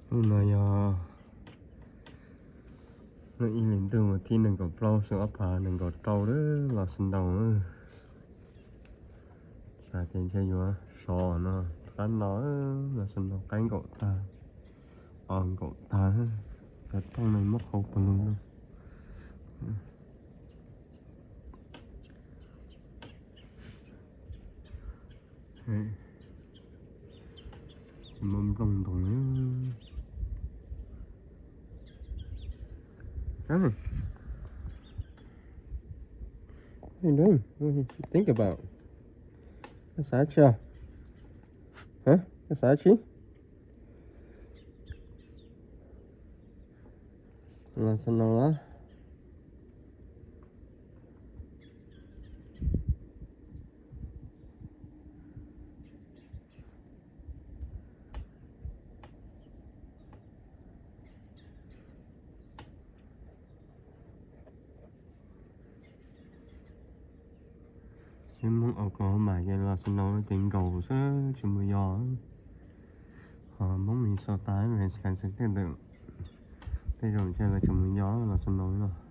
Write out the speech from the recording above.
Hnub no yog hnub ib hlis ntuj, thib nees nkaum plaub xyoo ob phav nees nkaum rau, los snow. Xav tias ntshe yuav sov no, qab no los snow qaib nkaum tag, os nkaum tag, cov rooj no muab qhau puag lug no. Tsis muaj nplooj ntoo li. Think about. Koj xav tsi? Hah? Koj xav tsi? Los snow los. Ces Hmoob Oklahoma ces los snow ces nkaus xwb tsis mus yos. Ho Hmoob Minnesota, Wisconsin tej ntawd tej zaum ntshe lawv tsis mus yos los snow no.